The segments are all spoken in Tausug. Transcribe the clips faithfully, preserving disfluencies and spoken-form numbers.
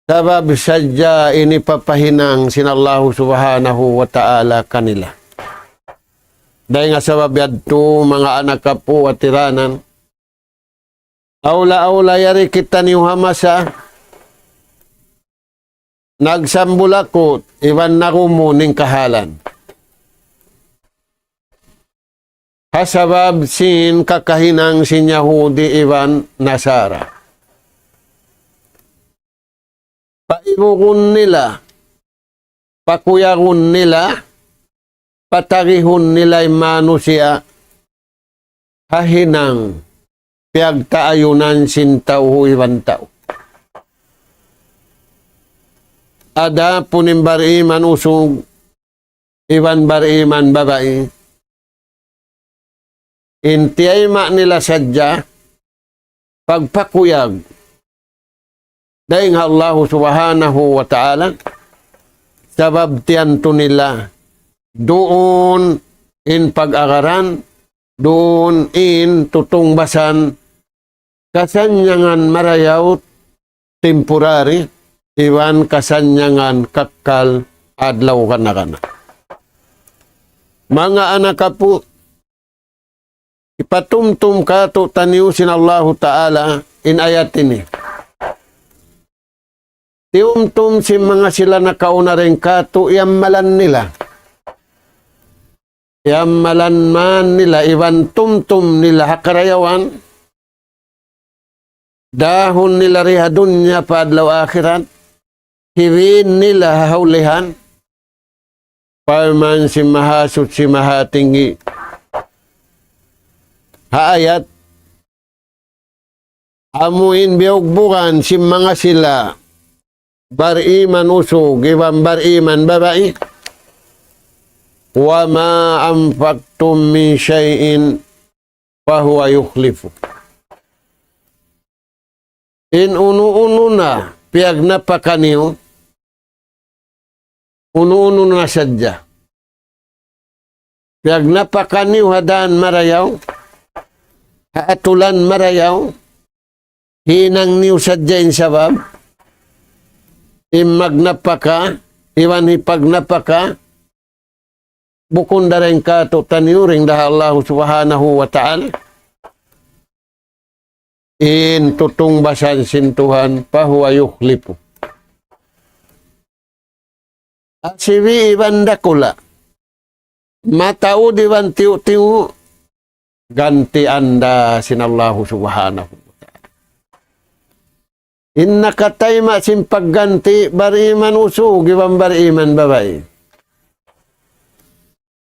Sabab sadja ini papahinang sin Allahu Subhanahu wa Ta'ala kanila. Dayn ha sabab yadtu, manga anak apu' atiranan, awla-awla yari kitaniyu ha masa nagsambulakut iban narumu in kahalan. Ha sabab sin kakahinang sin Yahudi iban Nasara. Paibugun nila, pakuyagun nila, patagihun nila in manusiya' ha hinang piyagtaayunan sin tau iban tau. Adapun in bariman usug iban bariman babai, in tiyayma' nila sadja pagpakuyag dayn ha Allahu Subhanahu wa Ta'ala, sabab tiyantu nila duun in pag-agaran, duun in tutungbasan kasannyangan marayaw temporary, iban kasannyangan kakkal adlaw kana-kana. Manga anak apu', hipatumtum kātu'niyu sin Allahu Ta'ala in ayat ini. Tiyumtum sin manga sila nakauna dayn kātu' iyammalan nila. Iyammalan man nila iban tumtum nila ha karayawan. Dahun nila di ha dunya pa adlaw akhirat. Hiwin nila ha hawlihan. Parman sin Mahasuchi Mahatinggi ha ayat, amu in biyugbugan sin manga sila bariman usug iban bariman babai, وما أنفقتم من شيء فهو يخلفه. In unu-unu na piyagnapaka niyu, unu-unu na sadja piyagnapaka niyu ha dān marayaw, ha atulan marayaw, hinang niyu sadja in sabab, in magnapaka, iban hipagnapaka, bukun dayn kātu'niyu, dayn ha Allahu Subhanahu wa Ta'ala. In tutungbasan sin Tuhan, فهو يخلفه. Asibi' iban dakula', mataud iban tiyu'-tiyu', gantian da sin Allahu Subhanahu wa Ta'ala. In nakatayma' sin pagganti, bariman usug iban bariman babai.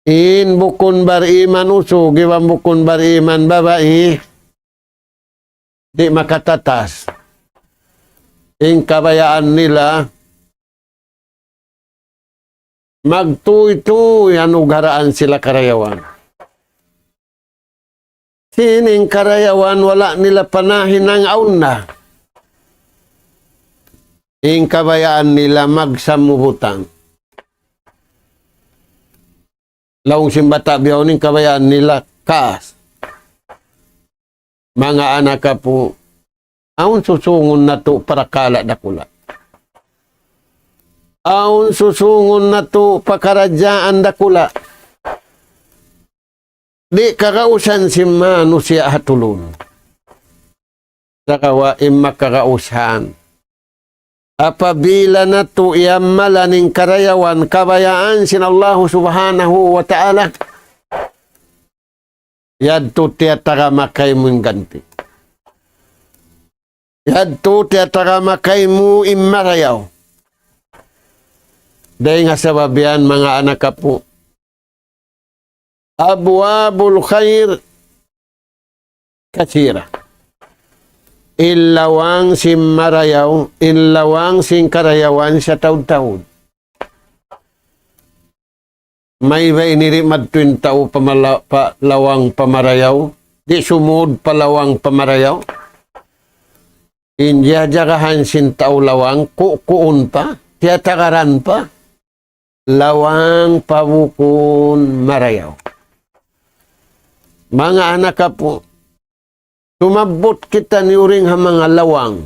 In bukun bariman usug iban bukun bariman babai, di' makatatas. In kabayaan nila, magtūy-tūy anugaraan sila karayawan. Sin in karayawan wala' nila panahinang awn na. In kabayaan nila magsamubutang. Laung sin bata' bihaun, in kabayaan nila kaas. Manga anak apu', awn susungun natu' parakala' dakula'. Awn susungun natu' pakaradjaan dakula'. Di' kagausan sin manusiya' ha tulun. Sagawa' in makagausan, apabila natu' iyammalan in karayawan kabayaan sin Allahu Subhanahu wa Ta'ala, yadtu tiyatagama kaymu in ganti'. Yadtu tiyatagama kaymu in marayaw. Dayn ha sabab yan, manga anak apu', أبواب الخير كثيرة. In lawang sin marayaw, in lawang sin karayawan sataud-taud. Mayta' ini di' madtu in tau pa mala-, pa lawang pa marayaw, di' sumud pa lawang pa marayaw. In jajagahan sin tau lawang, kukuun pa, tiyatagaran pa. Lawang pa bukun marayaw. Manga anak apu', sumabbut kitaniyu dayn ha manga lawang.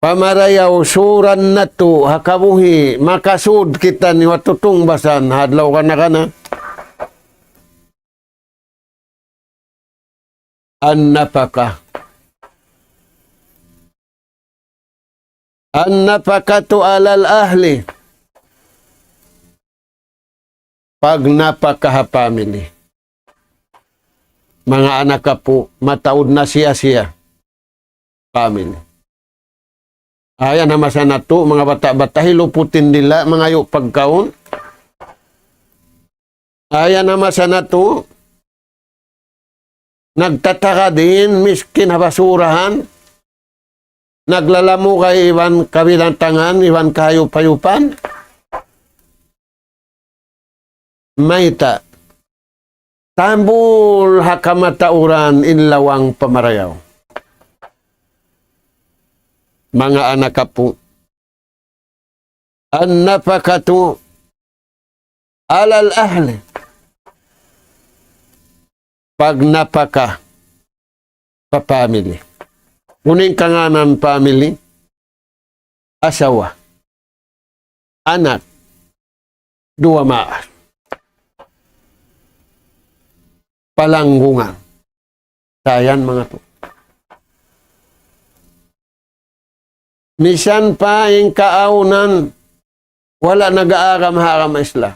Pamarayaw suran natu' ha kabuhi', makasud kita ni watutungbasan ha adlaw kana-kana. An-nafaqah. An-nafaqatu alal ahli. Pagnapaka ha family. Manga anak apu', mataud na siya-siya. Family. Ayan ha masa natu', manga bata'-bata', hiluputin nila, mangayu' pagkaun. Ayan ha masa natu', nagtatagad in miskin ha basurahan, naglalamugay iban kabinatangan, iban kahayup-hayupan. Mayta'? Tambul ha kamatauran in lawang pamarayaw. Manga anak apu'. An-nafaqatu alal ahli. Pagnapaka pa family. Unu in kangānan family? Asawa, anak, duwa maas. Palanggungan. Sa' yan manga tu. Misan pa in kaawnan, wala' nag-aaram ha agama Islam.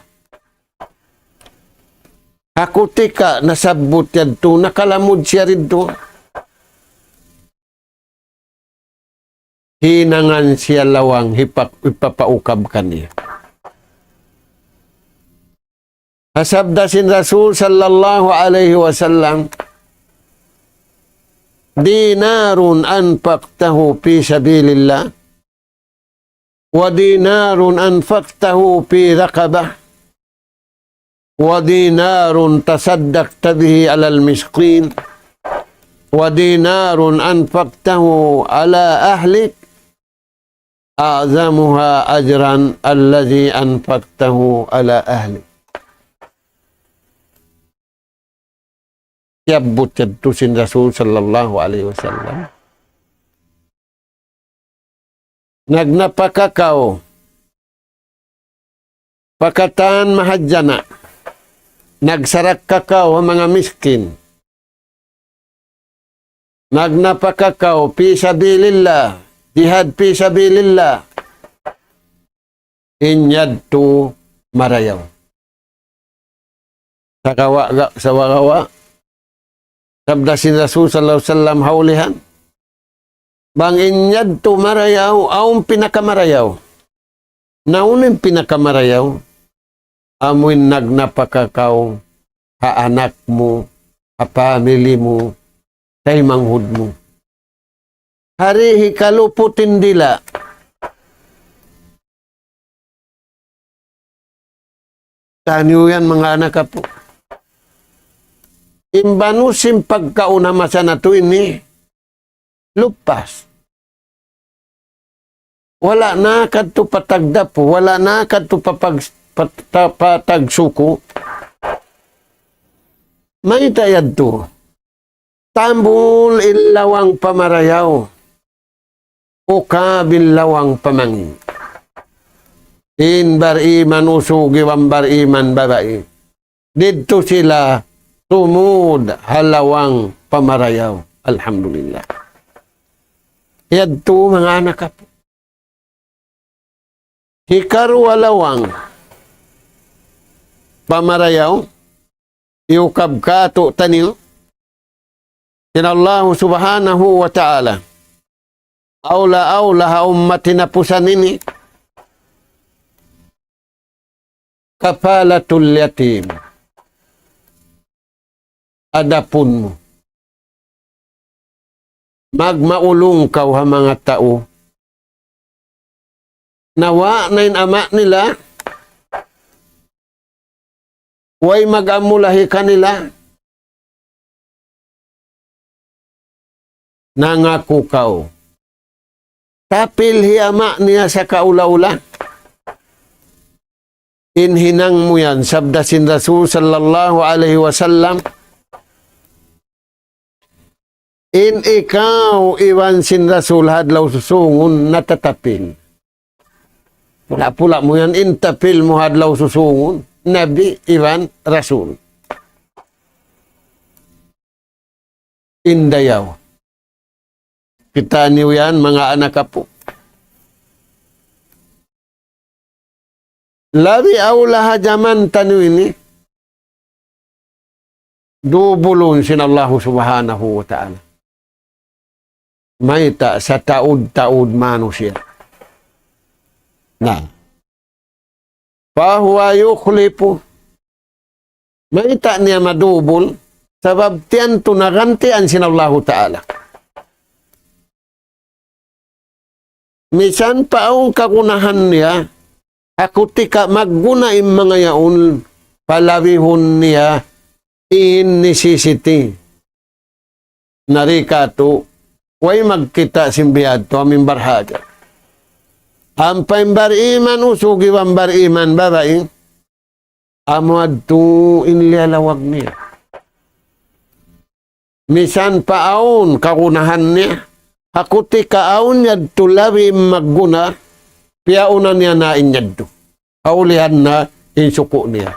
Aku tika nasabbut yadtu, nakalamud siya didtu. Hinangan siya lawang hipak-, hipapaukab kaniya. Ha sabda sin Rasul sallallahu alayhi wasallam, دينار أنفقته في سبيل الله، ودينار أنفقته في رقبة، ودينار تصدقت به على المسكين، ودينار أنفقته على أهلك، أعظمها أجرا الذي أنفقته على أهلك. Siyabbut yadtu sin Rasul sallallahu alayhi wasallam. Nagnapaka kaw pa katan mahadjana'. Nagsarakka kaw ha manga miskin. Nagnapaka kaw fi sabilillah, jihad fi sabilillah. In yadtu marayaw. Sagawa' ga-, sagawa'. Sabda sin Rasul sallallahu alayhi wasallam ha ulihan. Bang in yadtu marayaw, awn pinakamarayaw. Na unu in pinakamarayaw? Amu in nagnapaka kaw ha anak mu, ha family mu, taymanghud mu. Hari hikaluputin dila. Taniyu yan, manga anak apu'. In banu sin pagkaun ha masa natu' ini, lupas. Wala' na kadtu pa tagdapu, wala' na kadtu pa pag-, pa-, pa-, pa tagsuku. Mayta' yadtu? Tambul in lawang pamarayaw. Ukab in lawang pamangi'. In bariman usug iban bariman babai. Didtu sila tumud ha lawang pamarayaw. Alhamdulillah. Yadtu manga anak apu'. Hikaruwa lawang pamarayaw, iyukab kātu'niyu sin Allahu Subhanahu wa Ta'ala. Awla-awla ha ummat hinapusan ini, kafalatul yatim. Adapun mu, magmaulung kaw ha manga tau na wa' na in ama' nila, way mag-amulahi kanila, nangaku kaw. Tapil hi ama' niya sakaula-ula. In hinang mu yan, sabda sin Rasul sallallahu alayhi wasallam, In ikaw iban sin Rasul ha adlaw susungun natatapil. Pula-pula mu yan in tapil mu ha adlaw susungun, Nabi iban Rasul. In dayaw. Kita' niyu yan, manga anak apu'. Labi awla ha jaman taniyu ini, dubulun sin Allahu Subhanahu wa Ta'ala. Mayta'? Sataud-taud manusiya'. Na. فهو يخلف. Mayta' niya madubul? Sabab tiyan tu nagantian sin Allahu Ta'ala. Misan pa awn kagunahan niya, ha kutika' magguna in manga yaun, palabihun niya in necessity. Na di' katu', way magkita' sin bihadtu, amu in barhajat. Ampa in bariman usug iban bariman babai, amu yadtu in liyalawag niya. Misan pa awn kagunahan niya, ha kutika' awn yadtu labi magguna, piyauna niya na in yadtu. Kaulihan na in suku' niya.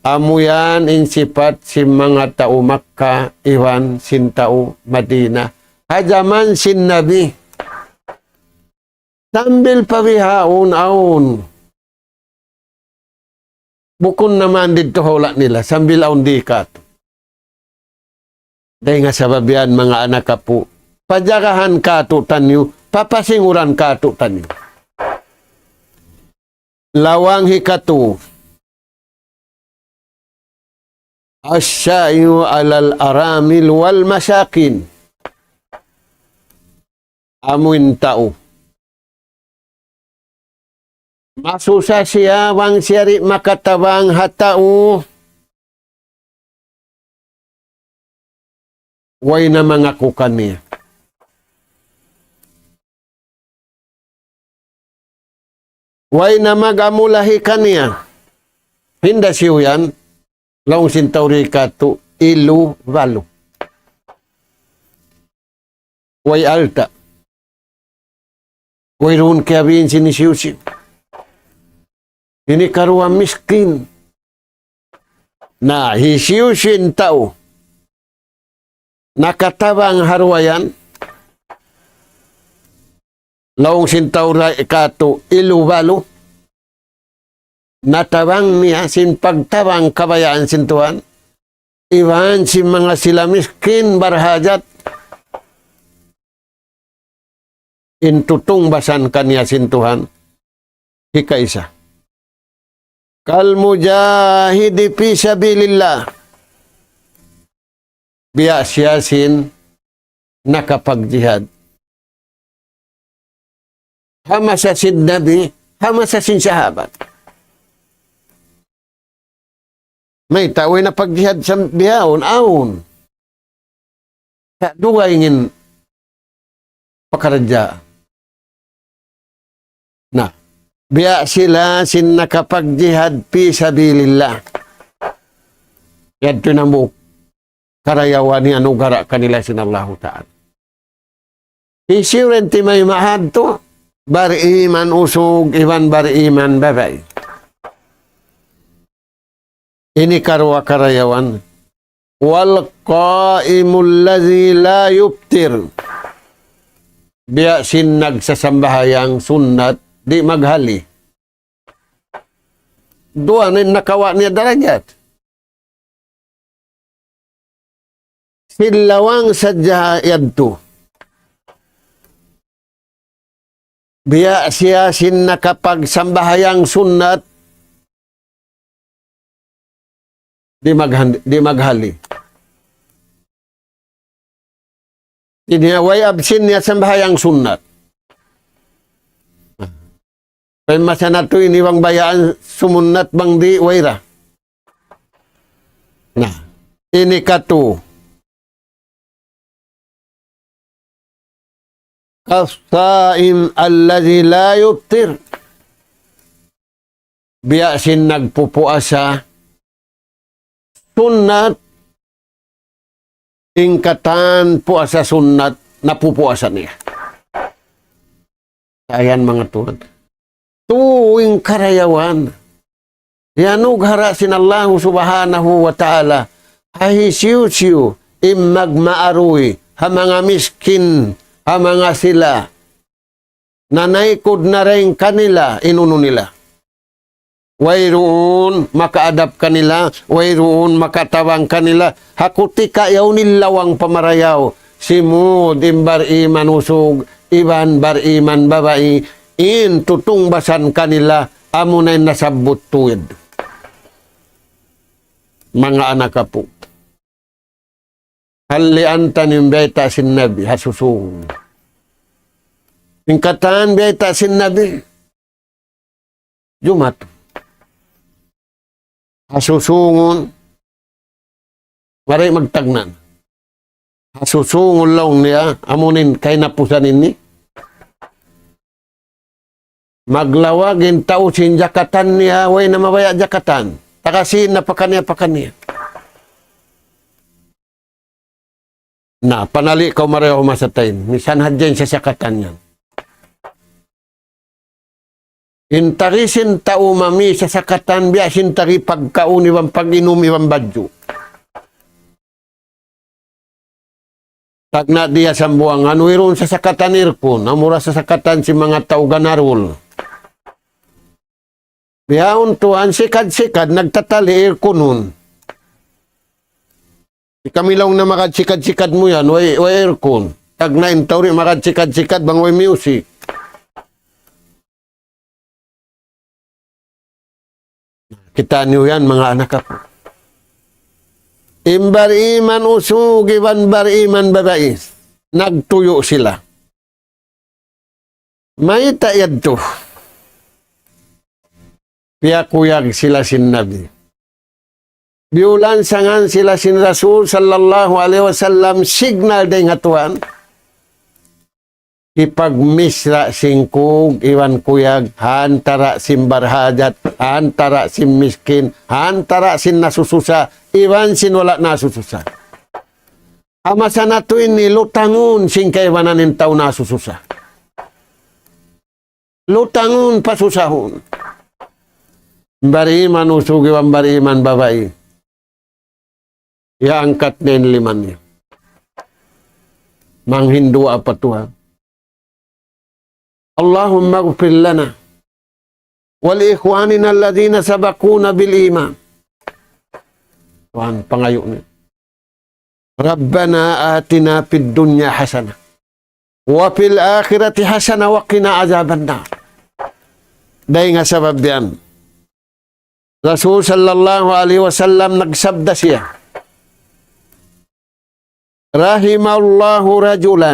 Amu yan in sipat sin manga tau Makkah iban sin tau Madinah. Ha jaman sin Nabi. Sambil pa bihaun awn. Bukun na man didtu ha hula' nila, sambil awn di' katu'. Dayn ha sabab yan, manga anak apu', pajagahan katu'taniyu, papasinguran katu'taniyu. Lawang hikatu. السعي على الأرامل والمساكين. Amu in tau. Masusa siya bang siya di' makatabang ha tau way na mangaku kaniya. Way na mag-amulahi kaniya. Hinda siyu yan, laung sin tau di' katu', ilu balu. Way alta'. Wayruun kiyabiin sin hisiyu-siyu. Ini karuwa miskin. Na, hisiyu-siyu in tau nakatabang ha duwa yan, laung sin tau di' katu', ilu balu, natabang niya sin pagtabang kabayaan sin Tuhan, iban sin manga sila miskin barhajat, in tutungbasan kaniya sin Tuhan, hikaisa. كالمجاهد في سبيل الله. Biya' siya sin nakapagjihad ha masa sin Nabi, ha masa sin sahabat. Mayta', way na pagjihad sa bihaun, awn. Sa' dugaing in pakaradjaan. Na, biya' sila sin nakapagjihad fi sabilillah. Yadtu in hambuuk karayawan iyanugara' kanila sin Allahu Ta'ala. Hisiyu in timayma' hadtu, bariman usug iban bariman babai. Ini karuwa karayawan. والقائم الذي لا يفطر. Biya' sin nagsasambahayang sunnat di' maghali. Duwa na in nakawa' niya darajat. Sin lawang sadja yadtu. Biya' siya sin nakapagsambahayang sunnat di' maghan-, di' maghali. Ini way absin niya sambahayang sunnat. Pag masa natu' ini bang bayaan sumunnat bang di' wayra. Na, ini katu. كالصائم الذي لا يفطر. Biya' sin nagpupuasa sunnat In katan puasa sunnat, napupuasa niya. Ayan manga tuwan. Tuwing karayawan, iyanugara' sin Allahu Subhanahu wa Ta'ala, ha hisiyu-siyu in magmaaruy, ha manga miskin, ha manga sila, nanaykud na dayn kanila, in unu nila. Wayruun makaadap kanila, wayruun makatabang kanila, ha kutika yaun in lawang pamarayaw, simud in bariman usug, iban bariman babai, in tutungbasan kanila, amuna in nasabbut tuud. Manga anak apu'. Halian ta in biyayta' sin Nabi, ha susūngun. In katan biyayta' sin Nabi, Jumat. Ha susūngun, mari magtagna'. Ha susūngun laung niya, amuin kahinapusan ini. Maglawag in tau sin jakatan niya, way na mabaya' jakatan. Taga sīn na pakaniya-pakaniya. Na, panali' kaw marayaw masa ta ini. Misan hadja in sasakatan yan. In tari sin tau mami sasakatan biya' sin tari pagkaun iban pag-inum iban badju'. Tagna' di ha Sambuwangan, wayruun sasakatan aircon, amura sasakatan sin manga tau ganarul. Bihaun tuwan, sikad-sikad, nagtatali airconun. Di' kami laung na magad sikad-sikad mu yan, way, way aircon. Tagna' in tau di' magad sikad-sikad, bang way music. Kita' niyu yan, manga anak apu'. In bariman usug iban bariman babai, nagtuyu' sila. Mayta' yadtu? Piyakuyag sila sin Nabi. Biyulansangan sila sin Rasul sallallahu alayhi wasallam, signal dayn ha Tuhan. Hipagmisra' sin kug iban kuyag, ha antara' sin barhajat, ha antara' sin miskin, ha antara' sin nasususa, iban sin wala' nasususa. Ha masa natu' ini lutangun sin kaibanan in tau nasususa. Lutangun pasusahun. Bariman usug iban bariman babai. Iyaangkat niya in lima niya. Manghindu' pa Tuhan. اللهم اغفر لنا ولإخواننا الذين سبقونا بالإيمان. Tuhan, pangayu' niya. ربنا آتنا في الدنيا حسنة وفي الآخرة حسنة وقنا عذاب النار. Dayn ha sabab yan, Rasul sallallahu alayhi wasallam nagsabda siya, رحم الله رجلا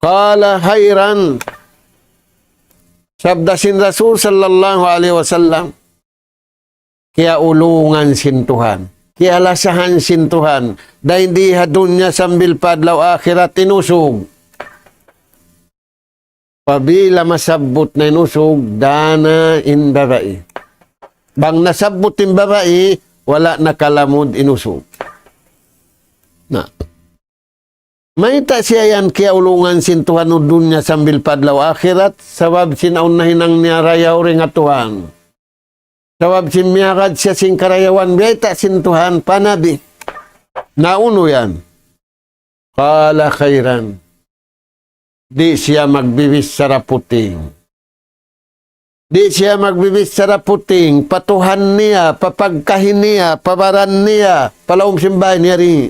قال خيرا. Sabda sin Rasul sallallahu alayhi wasallam, kiyaulungan sin Tuhan, kiyalasahan sin Tuhan, dayn di ha dunya sambil pa adlaw akhirat in usug. Apabila masabbut na in usug, dana in babai. Bang nasabbut in babai, wala' nakalamud in usug. Na. Mayta' siya yan kiyaulungan sin Tuhan ha dunya sambil pa adlaw akhirat, sabab sin awn nahinang niya rayaw dayn ha Tuhan. Sabab sin miyagad siya sin karayawan biyayta' sin Tuhan pa Nabi. Na unu yan? قال خيرا. Di' siya magbibichara puting. Di' siya magbibichara puting, pa Tuhan niya, pa pagkahi niya, pa baran niya, pa lawm sin bāy niya di'.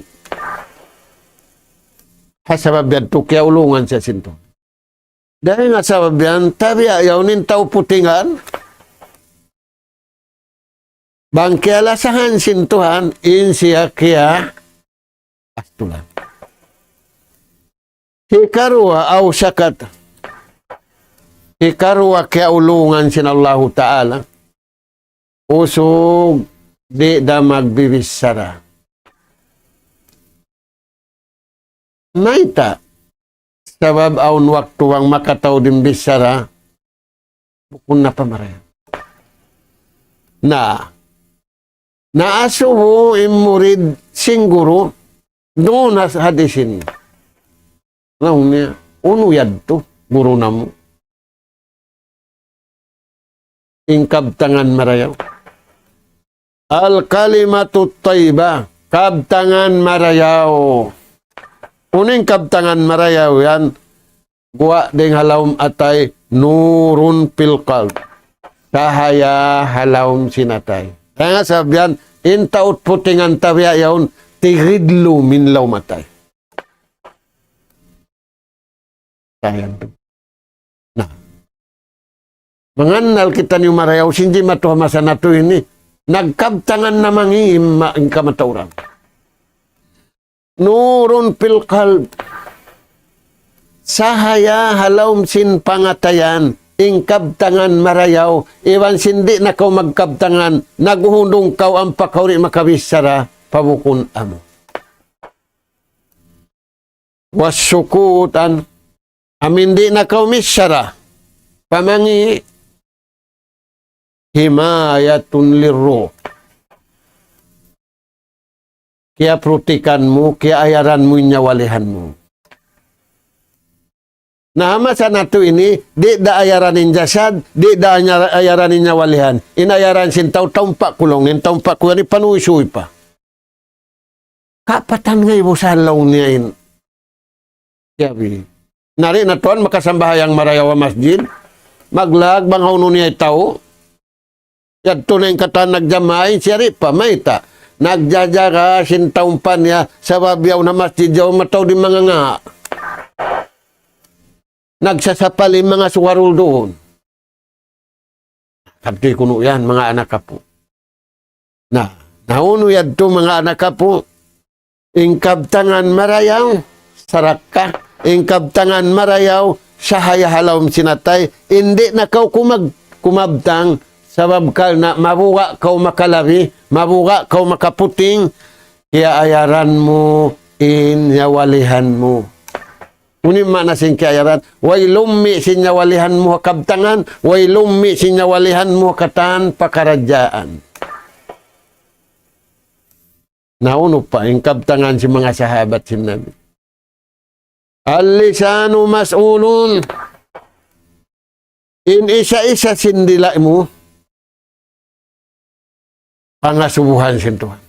Ha sabab yadtu kiyaulungan siya sin Tuhan. Dayn ha sabab yan, tabiya' yaun in tau putingan. Bang kiyalasahan sin Tuhan, in siya kiya astulan. Hikaruwa, أوشكت. Hikaruwa kiyaulungan sin Allahu Ta'ala. Usug di' da magbibichara. Mayta'? Sabab awn waktu bang makataud in bichara, bukun na pamarayaw. Na, Naasubu in murid sin guru, duun ha hadis ini. Laung niya, unu yadtu, guru namu'? In kabtangan marayaw. Al-kalimatu tayyibah, kabtangan marayaw. Unu in kabtangan marayaw yan? Guwa' dayn ha lawm atay, nurun fil qalb. Sahaya ha lawm sin atay. Kaya nga sabihan, in taud putingan tabiya' yaun, tigidlu min lawm atay. Sahaya. Na. Mangannal kitaniyu marayaw sin jimatu ha masa natu' ini. Nagkabtangan na mangi' in ma-, in kamatauran. Nurun fil qalb. Sahaya ha lawm sin pangatayan, in kabtangan marayaw, iban sin di' na kaw magkabtangan, naguhundung kaw ampa kaw di' makabichara, pa bukun amu. Wassukutan, amin di' na kaw michara, pa mangi', himayatun lirruh. Kiyaprutikan mu, kiyaayaran mu in nyawalihan mu. Na, ha masa natu' ini, di' da ayaran in jasad, di' da anya-, ayaran in nyawalihan. In ayaran sin tau, taumpa' ku laung, in taumpa' ku yan, ipanuysuy pa. Kapatan ngay busa laung niya in. Kiyabi. Na di' na tuwan makasambahayang marayaw ha masjid. Maglag bang hawnu niya tau. Yadtu na in katan nagjamaah, in siya di' pa, mayta'. Nagjajaga sin taumpa' niya, sabab yaun ha masjid yaun mataud in manga ngaa. Nagsasapal in manga sugarul duun. Sabti kunu' yan, manga anak apu'. Na, na unu yadtu manga anak apu', in kabtangan marayaw, sarakka, in kabtangan marayaw, sahaya ha lawm sin atay, in di' na kaw kumag-, kumabtang, sabab karna' mabuga' kaw makalabi, mabuga' kaw makaputing, kiyaayaran mu, in nyawalihan mu. Unu in maana sin kiyaayaran, way lummi' sin nyawalihan mu ha kabtangan, way lummi' sin nyawalihan mu ha katan pakaradjaan. Na unu pa, in kabtangan sin manga sahabat sin Nabi. Al-lisanu mas'ulun. In isa-isa sin dila' mu, pangasubuhan sin Tuhan.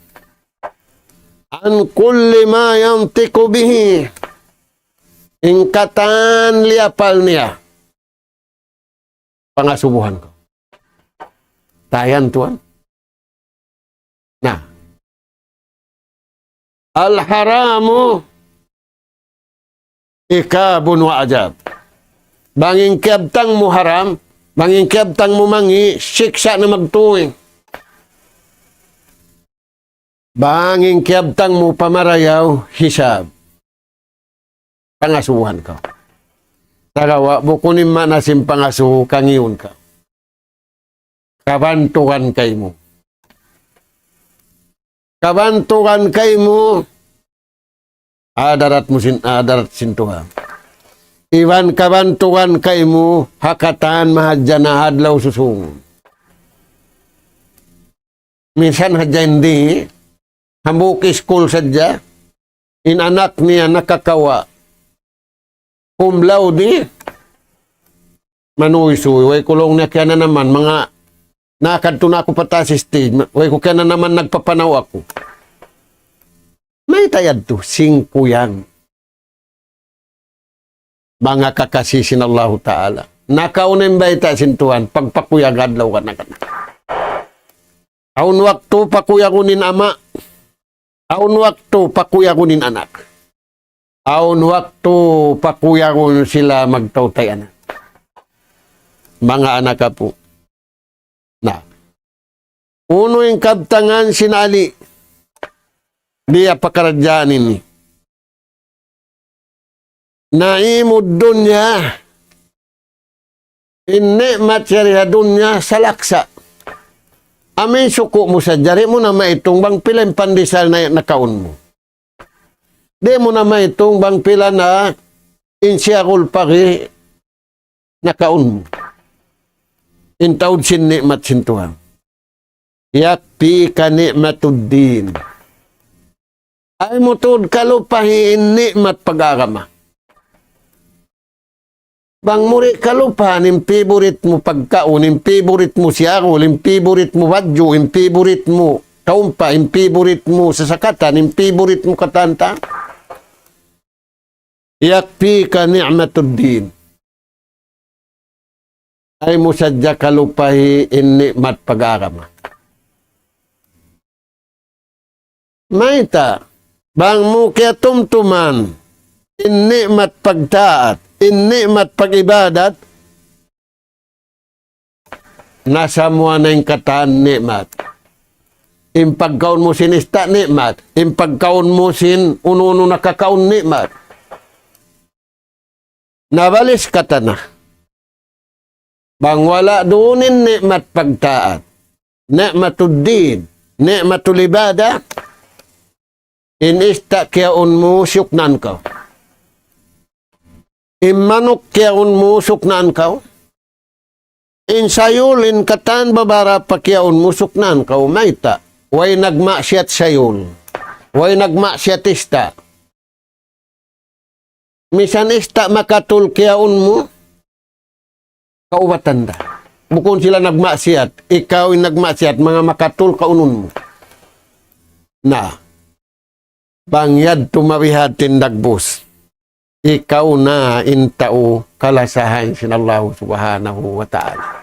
An kulli ma yantiqu bihi. In katan liyapal niya, pangasubuhan ku. Tayan Tuhan. Na. Al-haramu ikabun wa ajab. Bang in kiyabtang mu haram, bang in kiyabtang mu mangi', siksa' na magtuy. Bang in kiyabtang mu pamarayaw, hisab. Pangasubuhan kaw. Sagawa', bukun in maana sin pangasubu, kangīun kaw. Kabantugan kaymu. Kabantugan kaymu, ha darat mu sin, ha darat sin Tuhan. Iban kabantugan kaymu, ha katan mahadja na adlaw susūngun. Minsan hadja in di', hambuuk iskul sadja, in anak niya nakakawa'. Cum laude, manuysuy, way ku laung niya kiyananaman, manga nakadtu na aku pa taas stage, way ku kiyananaman, nagpapanaw aku. Mayta' yadtu, sin kuyag. Manga kakasi sin Allahu Ta'ala. Nakauna in bayta' sin Tuhan, pagpakuyag adlaw kanakan. Awn waktu pakuyagun in ama', awn waktu pakuyagun in anak. Awn waktu pakuyagun sila magtautay anak. Manga anak apu'. Na. Unu in kabtangan sin Ali? Di' pakaradjaan ini. Na'imud dunya. In ni'mat yari ha dunya salaksa'. Amu in suku' mu sadja, di' mu na maitung bang pila in pandesal na nakaun mu. Di' mu na maitung bang pila na in siyagul pagi nakaun mu. In taud sin ni'mat sin Tuhan. يكفيك نعمة الدين. Ayaw mu tuud kalupahi in ni'mat pag-agama. Bang mu di' kalupahan in favorite mu pagkaun, in favorite mu siyarul, in favorite mu badju', in favorite mu kaumpa, in favorite mu sasakatan, in favorite mu katan-katan. يكفيك نعمة الدين. Ayaw mu sadja kalupahi in ni'mat pag-agama. Mayta', bang mu kiyatumtuman in ni'mat pagtaat, in ni'mat pag-ibadat, nasamuwa na in katan ni'mat. In pagkaun mu sin ista' ni'mat, in pagkaun mu sin unu-unu na kakaun ni'mat. Nabalis katan na. Bang wala' duun in ni'mat pagtaat, ni'matud din, ni'matul ibadah, in ista' kiyaun mu siyuknaan kaw. In manuk kiyaun mu suknaan kaw. In sayul, in katan babara pa kiyaun mu suknaan kaw, mayta'. Way nagmaksiyat sayul. Way nagmaksiyat ista'. Misan ista' makatul kiyaun mu, kaubatan da. Bukun sila nagmaksiyat, ikaw in nagmaksiyat, manga makatul kaunun mu. Na, bang yadtu mabihat in dagbus, ikaw na in tau kalasahan sin Allah Subhanahu wa Ta'ala.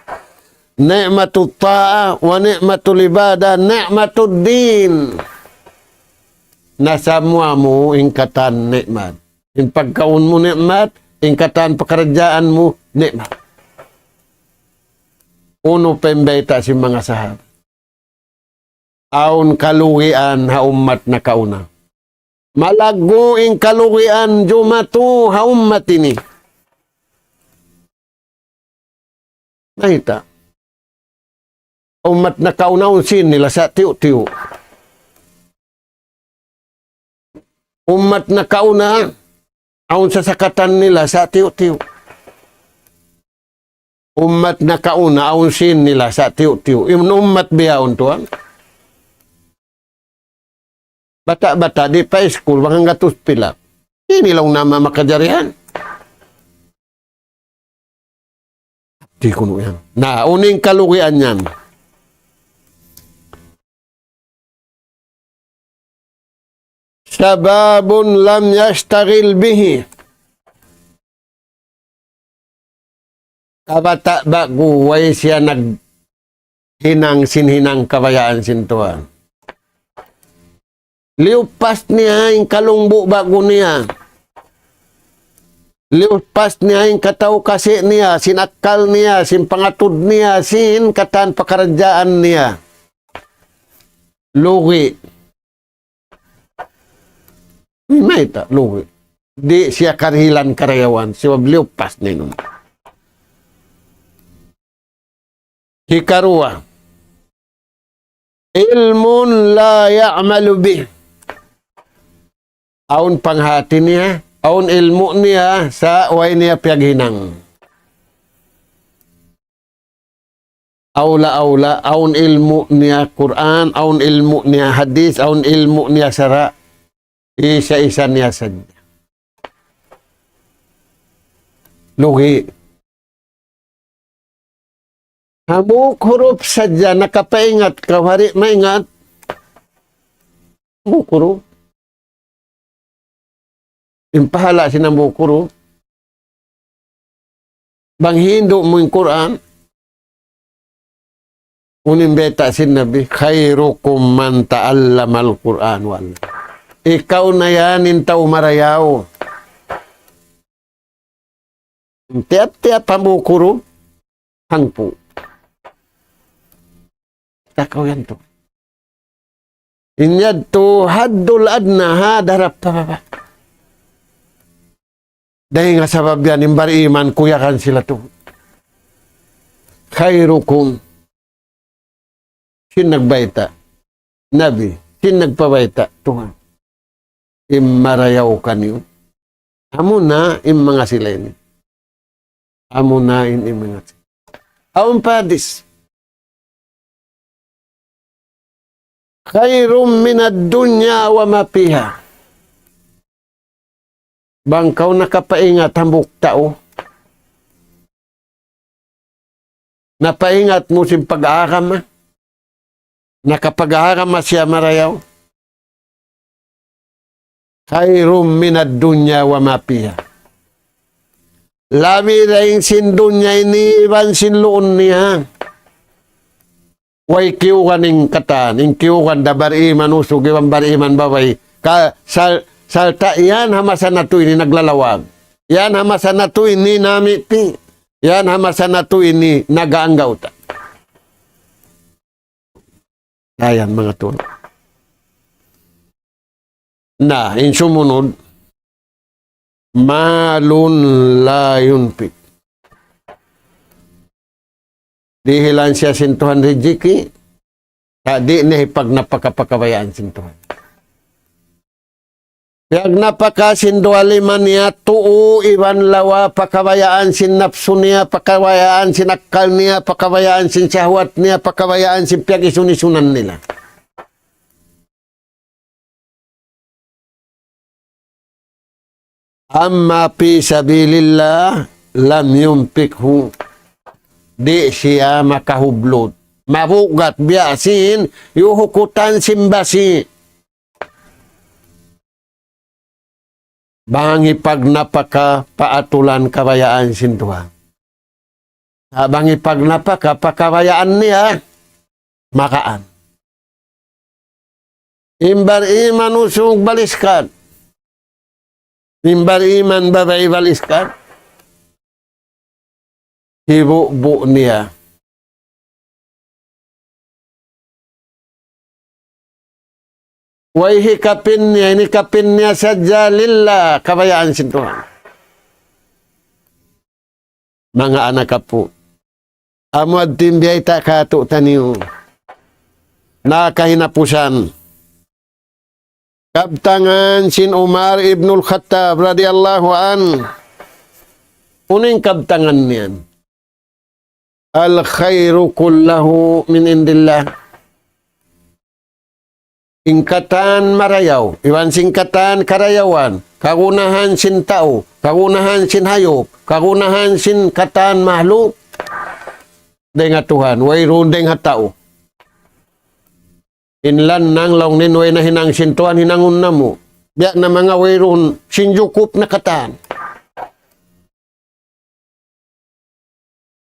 نعمة الطاعة ونعمة العبادة نعمة الدين. Nasamuwa mu in katan ni'mat. In pagkaun mu ni'mat, in katan pakaradjaan mu ni'mat. Unu pa in bayta' sin manga sahabat? Awn kalugian ha ummat nakauna. Malaggu' in kalugian jumatu ha ummat ini. Mayta'? Ummat nakauna awn sin nila sa tiyu'-tiyu'. Ummat nakauna awn sasakatan nila sa tiyu'-tiyu'. Ummat nakauna awn sin nila sa tiyu'-tiyu'. In ummat bihaun tuwan. Bata'-bata' di' pa iskul, bang hanggatus pila. Ini laung nama makajarihan. Di' kunu' yan. Na, unu in kalugian yan? شباب لم يشتغل به. Kabata' ba'gu way siya naghinang sin hinang kabayaan sin Tuhan. Liyupas niya in kalungbu' ba'gu niya. Liyupas niya in kataw-kasi' niya, sin akkal niya, sin pangatud niya, sin katan pakaradjaan niya. Lugi'. Mayta', lugi'. Di' siya karihilan karayawan, sabab liyupas niya in. Hikaruwa, علم لا يعمل به. Awn panghati niya, awn ilmu' niya, sa' way niya piyaghinang. Awla-awla, awn ilmu' niya Qur'an, awn ilmu' niya hadith, awn ilmu' niya sara', isa-isa niya sadja. Lugi'. Hambuuk hurup sadja nakapaingat kaw, di' maingat. Hambuuk hurup. In pahala' sin hambuuk hurup. Bang hindu' mu in Qur'an, unu in bayta' sin Nabi, خيركم من تعلم القرآن وعلمه. Ikaw na yan in tau marayaw. Tiyap-tiyap hambuuk hurup, hangpu'. Takaw yan tu. In yadtu haddul adna, ha, darap pa baba'. Dayn ha sabab yan, in bariman, kuyagan sila tu. خيركم. Sin nagbayta'? Nabi. Sin nagpabayta'? Tuhan. In marayaw kaniyu. Amuna in manga sila ini. Amuna in, in manga sila. Awn pa hadith. خير من الدنيا وما فيها. Bang kaw nakapaingat hambuuk tau, napaingat mu sin pag-agama, nakapag-agama siya marayaw. خير من الدنيا وما فيها. Labi dayn sin dunya ini iban sin luun niya. Way kiyugan in katan, in kiyugan da bariman usug iban bariman babai. Ka, sal, sarta' yan ha masa natu' ini naglalawag. Yan ha masa natu' ini namiti. Yan ha masa natu' ini nag-aanggawta'. Ayan, manga tuwan. Na, in sumunud, مال لا ينفق. Dihilan siya sin Tuhan rijiki, ta di' niya hipagnapaka pa kabayaan sin Tuhan. Piyagnapaka sin duwa lima niya, tuu iban lawa, pa kabayaan sin napsu niya, pa kabayaan sin akkal niya, pa kabayaan sin sahwat niya, pa kabayaan sin piyag-isun-isunan nila. أما في سبيل الله لم ينفقه. Di' siya makahublut. Mabugat biya' sin yuhukutan sin basi. Bang hipagnapaka pa atulan kabayaan sin Tuhan. Bang hipagnapaka pa kabayaan niya, makaan. In bariman usug baliskan. In bariman babai baliskan. Hibubu' niya. Way hikapin niya, in hikapin niya sadja lillah, kabayaan sin Tuhan. Manga anak apu'. Amu adtu in biyayta' katu'taniyu. Na kahinapusan. Kabtangan sin Umar ibnul Khattab radiyallahu anhu. Unu in kabtangan niyan? الخير كله من عند الله. In katan marayaw, iban sin katan karayawan, kagunahan sin tau, kagunahan sin hayup, kagunahan sin katan mahluk, dayn ha Tuhan, wayruun dayn ha tau. In lannang laung niya way nahinang sin Tuhan hinangun namu'. Biya' na manga wayruun sin jukup na katan.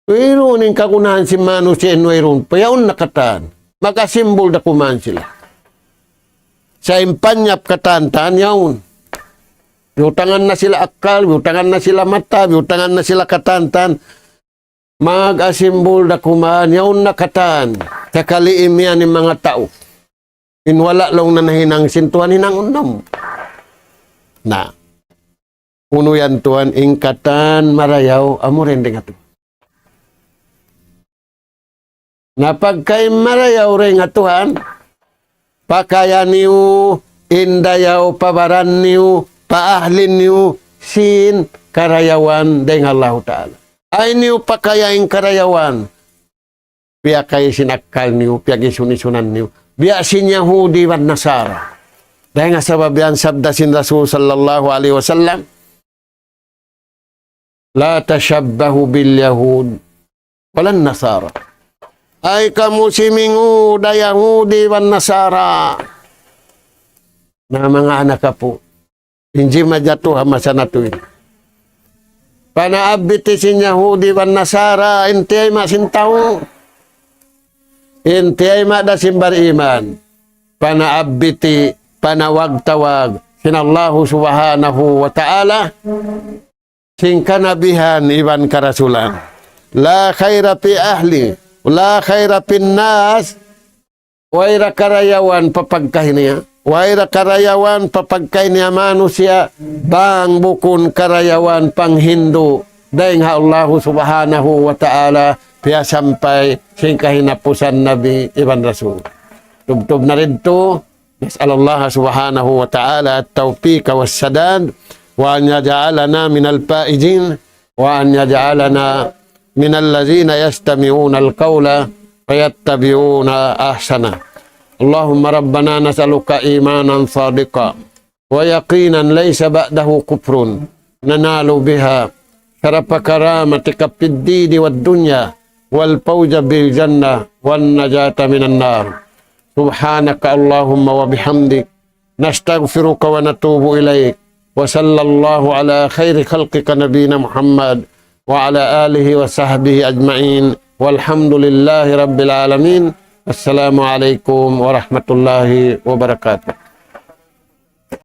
Wayruun in kagunahan sin manusiya' in wayruun. Payaun na katan. Mag-asimbul da kuman sila. Sa' in panyap katan-tan yaun. Biyutangan na sila akkal, biyutangan na sila mata, biyutangan na sila katan-tan. Mag-asimbul da kuman, yaun na katan. Sakali imiyan in manga tau. In wala' laung na nahinang sin Tuhan hinangun namu'. Na. Unu yan Tuhan, in katan marayaw, amu rin dayn ha Tuhan. Na pagka in marayaw dayn ha Tuhan, pakaya niyu, in dayaw pa baran niyu, pa ahli niyu, sin karayawan dayn ha Allahu Ta'ala. Ayaw niyu pakaya in karayawan, piyakay sin akkal niyu, piyag-isun-isunan niyu. Biya' sin Yahudi iban Nasara. Dayn ha sabab yan sabda sin Rasul sallallahu alayhi wasallam, لا تشبهوا باليهود ولا النصارى. Ayaw kamu simingu' da Yahudi iban Nasara. Na manga anak apu'. Inji majatu ha masa natu' ini. Panaabbiti sin Yahudi iban Nasara, in tiyayma' sin tau. In tiyayma' da sin bariman. Panaabbiti, panawag-tawag sin Allahu Subhanahu wa Ta'ala, sin kanabihan iban karasulan. لا خير في أهل، لا خير في الناس. Way da karayawan pa pagkahi niya. Way da karayawan pa pagkahi niya manusiya', bang bukun karayawan panghindu' dayn ha Allahu Subhanahu wa Ta'ala, piyasampay sin kahinapusan Nabi iban Rasul. Tubtub na didtu, نسأل الله سبحانه وتعالى التوفيق والسداد، وأن يجعلنا من الفائزين، وأن يجعلنا من الذين يستمعون القول فيتبعون أحسنه. اللهم ربنا نسألك إيمانا صادقا ويقينا ليس بعده كفر ننال بها شرف كرامتك في الدين والدنيا والفوز بالجنة والنجاة من النار. سبحانك اللهم وبحمدك، نستغفرك ونتوب إليك. وصلى الله على خير خلقك نبينا محمد وعلى آله وصحبه أجمعين. والحمد لله رب العالمين. السلام عليكم ورحمة الله وبركاته.